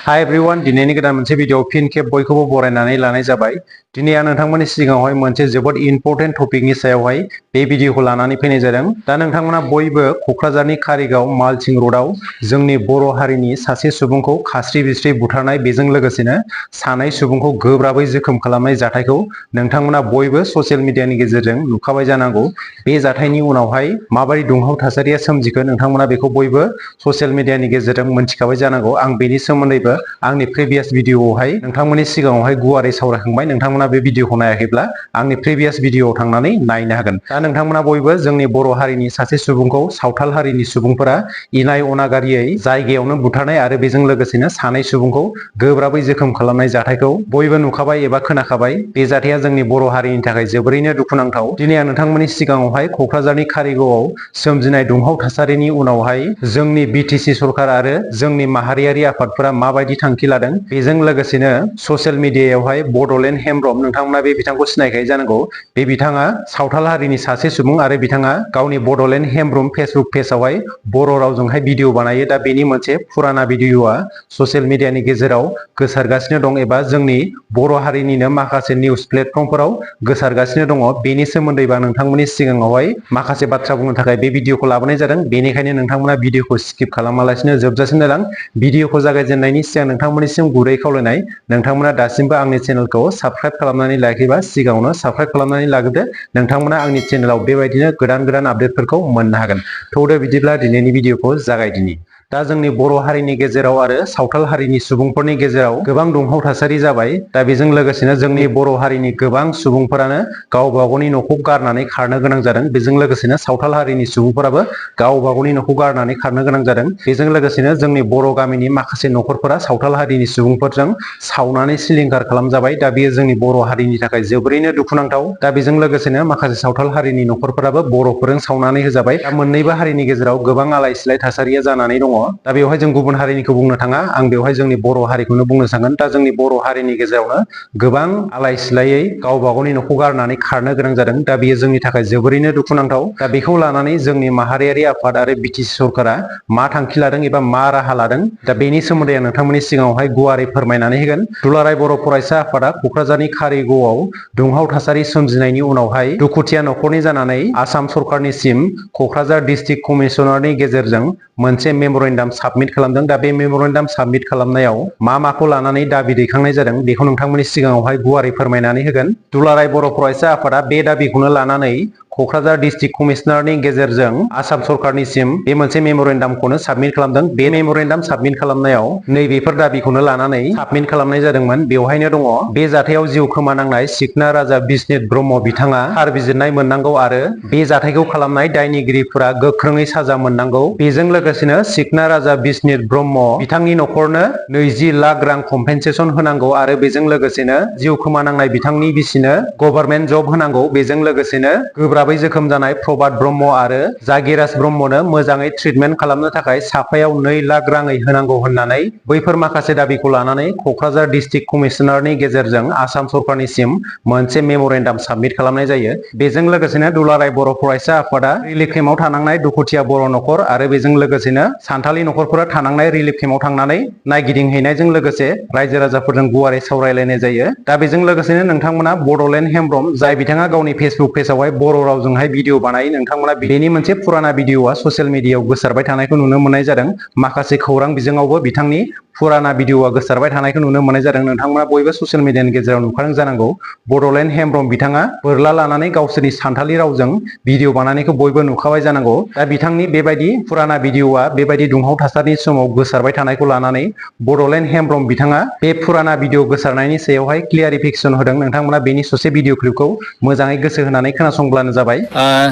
Hi everyone दिनैनि गोदान मोनसे भिडिअ फिन खेब बयखौबो बरायनानै लानाय जाबाय। दिनै आं नोंथांमोननि सिगाङावहाय मोनसे जोबोद इम्पोर्टेन्ट टपिकनि सायावहाय बे भिडिअखौ लानानै फैनाय जादों। दा नोंथांमोना बयबो क'क्राझारनि कारिगाव मालथिं र'डआव जोंनि बर' हारिनि सासे सुबुंखौ खास्रि बिस्रि बुथारनाय बेजों लोगोसेनो सानै सुबुंखौ गोब्राबै जोखोम खालामनाय जाथायखौ नोंथांमोना बयबो ससियेल मिडियानि गेजेरजों नुखाबाय जानांगौ। बे जाथायनि उनावहाय माबायदि दुंहाव थासारिया सोमजिखो नोंथांमोना बेखौ बयबो ससियेल मिडियानि गेजेरजों मोनथिखाबाय जानांगौ। आं बेनि सोमोन्दैबो आंनि प्रिभियास भिडिअआवहाय नोंथांमोननि सिगाङावहाय गुवारै सावरायखांबाय। नोंथांमोना बे भिडिअखौ नायाखैब्ला आंनि प्रिभियास भिडिअआव थांनानै नायनो हागोन। दा नोंथांमोना बयबो जोंनि बर' हारिनि सासे सुबुंखौ सावथाल हारिनि सुबुंफोरा इनाय अनागारियै जायगायावनो बुथारनाय आरो बेजों लोगोसेनो सानै सुबुंखौ गोब्राबै जोखोम खालामनाय जाथायखौ बयबो नुखाबाय एबा खोनाखाबाय। बे जाथाया जोंनि बर' हारिनि थाखाय जोबोरैनो दुखुनांथाव। दिनै आं नोंथांमोननि सिगाङावहाय क'क्राझारनि कारिगावआव सोमजिनाय दुंहाव थासारिनि उनावहाय जोंनि बिटिसि सरकार आरो जोंनि माहारियारि आफादफोरा माबायदि थांखि लादों, बेजों लोगोसेनो ससियेल मिडियायावहाय बड'लेण्ड हेमब्रम, नोंथांमोना बे बिथांखौ सिनायखायो जानांगौ। बे बिथाङा सावथाल हारिनि सासे सुबुं आरो बिथाङा गावनि बड'लेण्ड हेमब्रम फेसबुक पेजावहाय बर' रावजोंहाय भिडिअ बानायो। दा बेनि मोनसे फुराना भिडिअआ ससियेल मिडियानि गेजेराव गोसारगासिनो दं एबा जोंनि बर' हारिनिनो माखासे निउस प्लेटफर्मफोराव गोसारगासिनो दङ। बेनि सोमोन्दैबा नोंथांमोननि सिगाङावहाय माखासे बाथ्रा बुंनो थाखाय बे भिडिअखौ लाबोनाय जादों। बेनिखायनो नोंथांमोना भिडिअखौ स्किप खालामालासिनो जोबजासिम नायलां। भिडिअखौ जागायजेननायनि सिगां नोंथांमोननिसिम गुरै खावलायनाय, नोंथांमोना दासिमबो आंनि चेनेलखौ साबस्क्राइब खालामनानै लायाखैबा सिगाङावनो साबस्क्राइब खालामनानै लाग्रोदो। नोंथांमोना आंनि चेनेलाव बेबायदिनो गोदान आपडेटफोरखौ मोननो हागोन। थौदो बिदिब्ला दिनैनि भिडिअखौ जागायदिनि। दा जोंनि बर' हारिनि गेजेराव आरो सावथाल हारिनि सुबुंफोरनि गेजेराव गोबां दुंहाव थासारि जाबाय। दा बेजों लोगोसेनो जोंनि बर' हारिनि गोबां सुबुंफोरानो गावबा गावनि न'खौ गारनानै खारनो गोनां जादों। बेजों लोगोसेनो सावथाल हारिनि सुबुंफोराबो गावबा गावनि न'खौ गारनानै खारनो गोनां जादों। बेजों लोगोसेनो जोंनि बर' गामिनि माखासे न'खरफोरा सावथाल हारिनि सुबुंफोरजों सावनानै सिलिंखार खालामजाबाय। दा बेयो जोंनि बर' हारिनि थाखाय जोबोरैनो दुखुनांथाव। दा बेजों लोगोसेनो माखासे सावथाल हारिनि न'खरफोराबो बर'फोरजों सावनानै होजाबाय। दा मोननैबो हारिनि गेजेराव गोबां आलाय सिलाय थासारिया जानानै दङ। दा बेवहाय जों गुबुन हारिनिखौ बुंनो थाङा, आं बेवहाय जोंनि बर' हारिखौनो बुंनो सानगोन। दा जोंनि बर' हारिनि गेजेरावनो गोबां आलाय सिलायै गावबा गावनि न'खौ गारनानै खारनो गोनां जादों। दा बेयो जोंनि थाखाय जोबोरैनो दुखुनांथाव। दा बेखौ लानानै जोंनि माहारियारि आफाद आरो बिटिसि सरकारा मा थांखि लादों एबा मा राहा लादों, दा बेनि सोमोन्दै आं नोंथांमोननि सिगाङावहाय गुवारै फोरमायनानै होगोन। दुलाराय बर' फरायसा आफादा क'क्राझारनि कारिगावआव दुंहाव थासारि सोमजिनायनि उनावहाय दुखुथिया न'खरनि जानानै आसाम सरकारनिसिम क'क्राझार डिस्ट्रिक्ट कमिशनारनि गेजेरजों मोनसे मेम'रेन्डाम साबमिट खालामदों। दा बे मेम'रेन्डाम साबमिट खालामनायाव माखौ लानानै दाबि दैखांनाय जादों बेखौ नोंथांमोननि सिगाङावहाय गुवारै फोरमायनानै होगोन। दुलाराय बर' फरायसा आफादा बे दाबिखौनो लानानै क'क्राझार डिस्ट्रिक्ट कमिशनारनि गेजेरजों आसाम सरकारनिसिम बे मोनसे मेम'रेन्डामखौनो साबमिट खालामदों। बे मेम'रेन्डाम साबमिट खालामनायाव नैबेफोर दाबिखौनो लानानै साबमिट खालामनाय जादोंमोन। बेवहायनो दङ, बे जाथायाव जिउ खोमानांनाय सिखना राजा बिस्नित ब्रह्म बिथाङा थार बिजिरनाय मोननांगौ आरो बे जाथायखौ खालामनाय दायनिगिरिफोरा गोख्रोङै साजा मोननांगौ। बेजों लोगोसेनो सिखना राजा बिस्नित ब्रह्म बिथांनि न'खरनो 20 लाख रां कम्पेनसेसन होनांगौ आरो बेजों लोगोसेनो जिउ खोमानांनाय बिथांनि बिसिनो गभर्नमेन्ट जब होनांगौ। बेजों लोगोसेनो गोब्राबै जोखोम जानाय प्रभात ब्रह्म आरो जागिराज ब्रह्मनो मोजाङै ट्रिटमेन्ट खालामनो थाखाय साफायाव 2 लाख राङै होनांगौ होननानै बैफोर माखासे दाबिखौ लानानै क'क्राझार डिस्ट्रिक्ट कमिशनारनि गेजेरजों आसाम सरकारनिसिम मोनसे मेम'रेन्डाम साबमिट खालामनाय जायो। बेजों लोगोसेनो दुलाराय बर' फरायसा आफादा रिलिफ केम्पआव थानांनाय दुखुथिया बर' न'खर आरो बेजों लोगोसेनो सान्थालि न'खरफोरा थानांनाय रिलिफ केम्पआव थांनानै नायगिदिंहैनायजों लोगोसे रायजो राजाफोरजों गुवारै सावरायलायनाय जायो। दा बेजों लोगोसेनो नोंथांमोना बड'लेण्ड हेमब्रम, जाय बिथाङा गावनि फेसबुक पेजावहाय बर' रावजोंहाय भिडिअ बानायो, नोंथांमोना बेनि मोनसे फुराना भिडिअआ ससियेल मिडियायाव गोसारबाय थानायखौ नुनो मोननाय जादों। माखासे खौरां बिजोङावबो बिथांनि फुराना भिडिअआ गोसारबाय थानायखौ नुनो मोननाय जादों। नोंथांमोना बयबो ससियेल मिडियानि गेजेराव नुखादों जानांगौ। बड'लेण्ड हेमब्रम बिथाङा बोरला लानानै गावसोरनि सान्थालि रावजों भिडिअ बानायनायखौ बयबो नुखाबाय जानांगौ। दा बिथांनि बेबायदि फुराना भिडिअआ बेबायदि दुंहाव थासारिनि समाव गोसारबाय थानायखौ लानानै बड'लेण्ड हेमब्रम बिथाङा बे फुराना भिडिअ गोसारनायनि सायावहाय क्लियारिफिकेसन होदों। नोंथांमोना बेनि ससे भिडिअ क्लिपखौ मोजाङै गोसो होनानै खोनासंब्लानो जाबाय।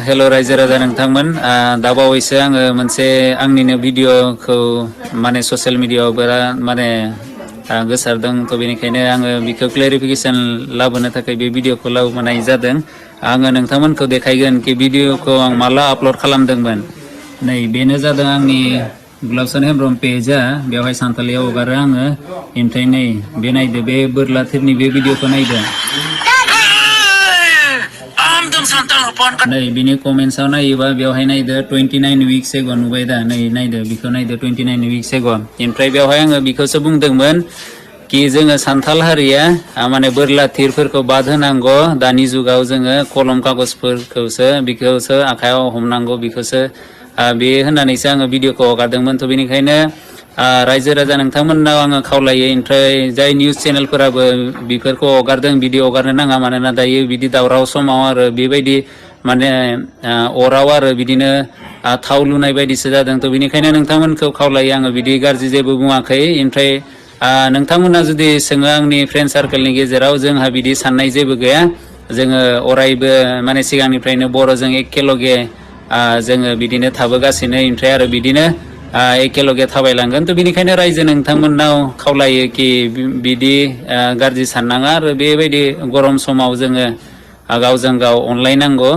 हेल' रायजो राजा नोंथांमोन, दा बावैसो आङो मोनसे आंनिनो भिडिअखौ माने ससियेल मिडियायाव बिराद माने गोसारदों। थ' बेनिखायनो आङो बेखौ क्लेरिफिकेसन लाबोनो थाखाय बे भिडिअखौ लाबोनाय जादों। आङो नोंथांमोनखौ देखायगोन कि भिडिअखौ आं माला आपल'ड खालामदोंमोन। नै बेनो जादों आंनि गुलाबसान हेमब्रम पेजआ, बेवहाय सानथालियाव हगारो आङो। ओमफ्राय नै बे नायदो, बे बोरला थिरनि बे भिडिअखौ नायदो। आमदों सान्ताल नै बिनि कमेन्ट्सआव नायोबा बेवहाय नायदो 29 weeks ago नुबाय दा नै नायदो बिखौ नायदो 29 weeks ago ओमफ्राय बेवहाय आङो बिखौसो बुंदोंमोन कि जोङो सान्थाल हारिया माने बोरला थिरफोरखौ बाद होनांगौ दानि जुगाव जोङो कलम कागजफोरखौसो बिखौसो आखायाव हमनांगौ बिखौसो बे होननानैसो आङो भिडिअखौ हगारदोंमोन थ' बेनिखायनो रायजो राजा नोंथांमोननाव आङो खावलायो ओमफ्राय जाय निउस चेनेलफोराबो बेफोरखौ हगारदों भिडिअ हगारनो नाङा मानोना दायो बिदि दावराव समाव आरो बेबायदि माने अराव आरो बिदिनो थाव लुनाय बायदिसो जादों थ' बेनिखायनो नोंथांमोनखौ खावलायो आङो बिदि गाज्रि जेबो बुङाखै ओमफ्राय नोंथांमोना जुदि सोङो आंनि फ्रेन्ड सार्केलनि गेजेराव जोंहा बिदि साननाय जेबो गैया जोङो अरायबो माने सिगांनिफ्रायनो बर'जों एखेलगे जोङो बिदिनो थाबोगासिनो ओमफ्राय आरो बिदिनो एखेलगे थाबायलांगोन थ' बेनिखायनो रायजो नोंथांमोननाव खावलायो कि बिदि गाज्रि साननाङा आरो बेबायदि गरम समाव जोङो गावजों गाव अनलायनांगौ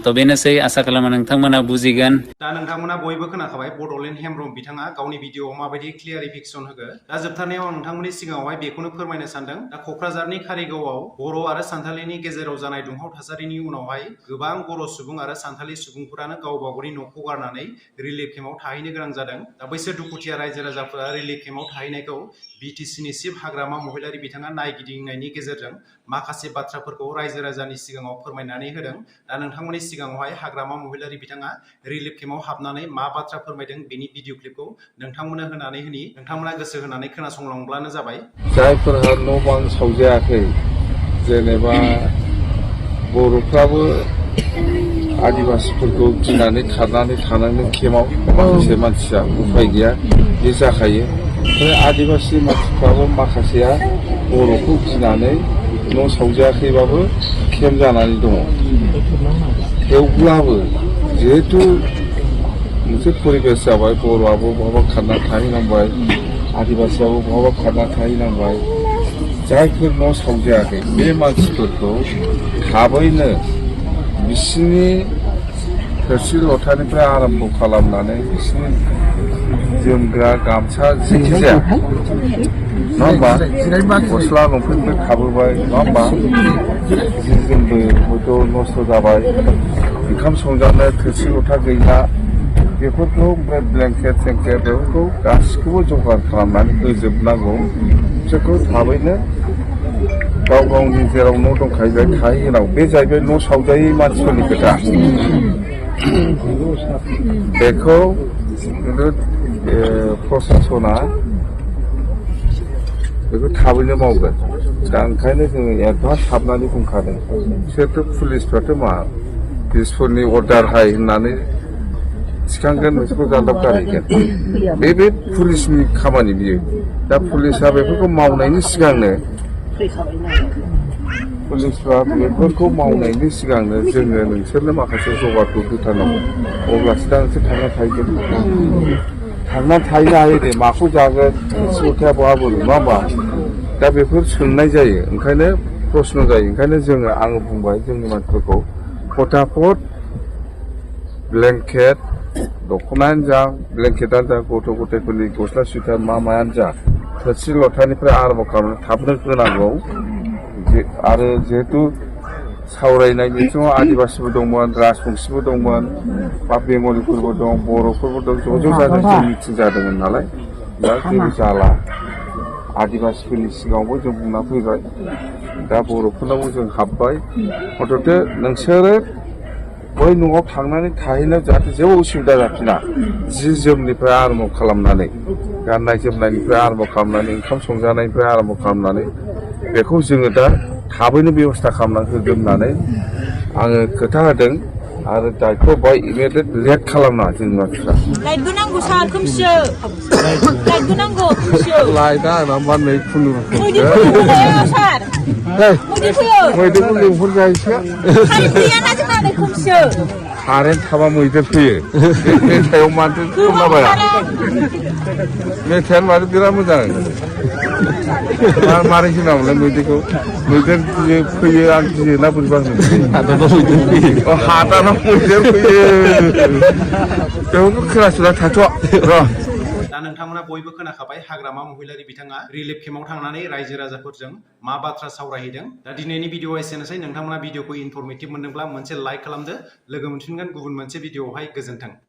थ' बेनोसै आसा खालामो नोंथांमोना बुजिगोन। दा नोंथांमोना बयबो खोनाखाबाय बड'लेण्ड हेमब्रम बिथाङा गावनि भिडिअआव माबायदि क्लियारिफिकेसन होगो दा जोबथारनायाव आं नोंथांमोननि सिगाङावहाय बेखौनो फोरमायनो सानदों दा क'क्राझारनि कारिगावआव बर' आरो सान्थालिनि गेजेराव जानाय दुंहाव थासारिनि उनावहाय गोबां बर' सुबुं आरो सान्थालि सुबुंफोरानो गावबा गावनि न'खौ गारनानै रिलिफ केम्पआव थाहैनो गोनां जादों दा बैसोर दुखुथिया रायजो राजाफोरा रिलिफ केम्पआव थाहैनायखौ बिटिसिनि चिफ हाग्रामा महिलारि बिथाङा नायगिदिंनायनि गेजेरजों माखासे बाथ्राफोरखौ रायजो राजानि सिगाङाव फोरमायनानै होदों दा नोंथांमोननि सिगाङावहाय हाग्रामा महिलारि बिथाङा रिलिफ केम्पआव हाबनानै मा बाथ्रा फोरमायदों बेनि भिडिअ क्लिपखौ नोंथांमोननो होनानै होनि नोंथांमोना गोसो होनानै खोनासंलांब्लानो जाबाय। जायफोरहा न' बां सावजायाखै जेनेबा बर'फ्राबो आदिबासिफोरखौ गिनानै खारनानै थानांदों केम्पआव माखासे मानसिया उफाय गैया बे जाखायो ओमफ्राय आदिबासि मानसिफ्राबो माखासेया बर'खौ गिनानै न' सावजायाखैबाबो केम्प जानानै दङ थेवब्लाबो जिहेथु मोनसे परिबेस जाबाय बर'आबो बहाबा खारना थाहैनांबाय आदिबासियाबो बहाबा खारना थाहैनांबाय जायफोर न' सावजायाखै बे मानसिफोरखौ थाबैनो बिसिनि थोरसि लथानिफ्राय आरम्भ खालामनानै बिसिनि जोमग्रा गामसा जेखि जाया नङा होमबा गस्ला लंपेन्टबो थाबोबाय नङा होमबा जि जोमबो हयथ' नस्थ' जाबाय ओंखाम संजानो थोरसि लथा गैला बेफोरखौ ओमफ्राय ब्लेंकेट सेंकेट बेफोरखौ गासिखौबो जगार खालामनानै होजोबनांगौ बिसोरखौ थाबैनो गाव गावनि जेराव न' दंखायो थाहैहोनांगौ बे जाहैबाय न' सावजायै मानसिफोरनि खोथा बेखौ प्रसासना बेखौ थाबैनो मावगोन दा ओंखायनो जोङो एडभान्स हाबनानै बुंखादों बिसोरथ' पुलिसफ्राथ' मा दिसपुरनि अर्डार हाय होननानै थिखांगोन बिसोरखौ जानदाब गारहैगोन बे पुलिसनि खामानि बियो दा पुलिसा बेफोरखौ मावनायनि सिगांनो पुलिसफ्रा बेफोरखौ मावनायनि सिगांनो जोङो नोंसोरनो माखासे जगारखौ होथारनांगौ अब्लासो दा नोंसोर थांना थाहैगोन थांना थाहैनो हायो दे माखौ जागोन सौथाया बहा बोरो नङा होमबा दा बेफोर सोंनाय जायो ओंखायनो प्रश्न जायो ओंखायनो जोङो आङो बुंबाय जोंनि मानसिफोरखौ फटाफट ब्लेंकेट दख'नायानो जा ब्लेंकेटानो जा गथ' गथायफोरनि गस्ला सुइटार मायानो जा थोरसि लथानिफ्राय आरम्भ खालामनानै थाबनो होनांगौ आरो जिहेतु सावरायनाय बिथिङाव आदिबासिबो दंमोन राजबंसिबो दंमोन बा बेंगलिफोरबो दं बर'फोरबो दं ज' ज' जाजाय जों मिटिं जादोंमोन नालाय दा जेबो जाला आदिबासिफोरनि सिगाङावबो जों बुंना फैबाय दा बर'फोरनावबो जों हाबबाय हथ'थे नोंसोरो बै न'आव थांनानै थाहैनायाव जाहाथे जेबो उसुबिदा जाफिना जि जोमनिफ्राय आरम्भ खालामनानै गाननाय जोमनायनिफ्राय आरम्भ खालामनानै ओंखाम संजानायनिफ्राय आरम्भ खालामनानै बेखौ जोङो दा थाबैनो बेबस्था खालामनानै होगोन होननानै आङो खोथा होदों आरो दायथ' बाय इमिडियेट लेट खालामनाङा जोंनि मानसिफ्रा लाइटबो नांगौ सार खोमसियो लाइटबो नांगौ खोमसियो लाइटआ आंना मा नै खुनुरुखुम सार मैदेरखौ लिंहर जायोसो खोमसियो कारेन्ट थाबा मैदेर फैयो मेथाइआव माथो खमलाबाया मेथाइआनो माथो बिराद मोजां मारै होनामोनलाय मैदेरखौ मैदेर फैयो आं गियो ना बोरैबा हादानाव मैदेर फैयो बेफोरखौ खोनासंना थाथ' र' दा नोंथांमोना बयबो खोनाखाबाय हाग्रामा महिलारि बिथाङा रिलिफ केम्पआव थांनानै रायजो राजाफोरजों मा बाथ्रा सावरायहैदों। दा दिनैनि भिडिअआ एसेनोसै। नोंथांमोना भिडिअखौ इनफरमेटिभ मोनदोंब्ला मोनसे लाइक खालामदो। लोगो मोनफिनगोन गुबुन मोनसे भिडिअआवहाय। गोजोन्थों।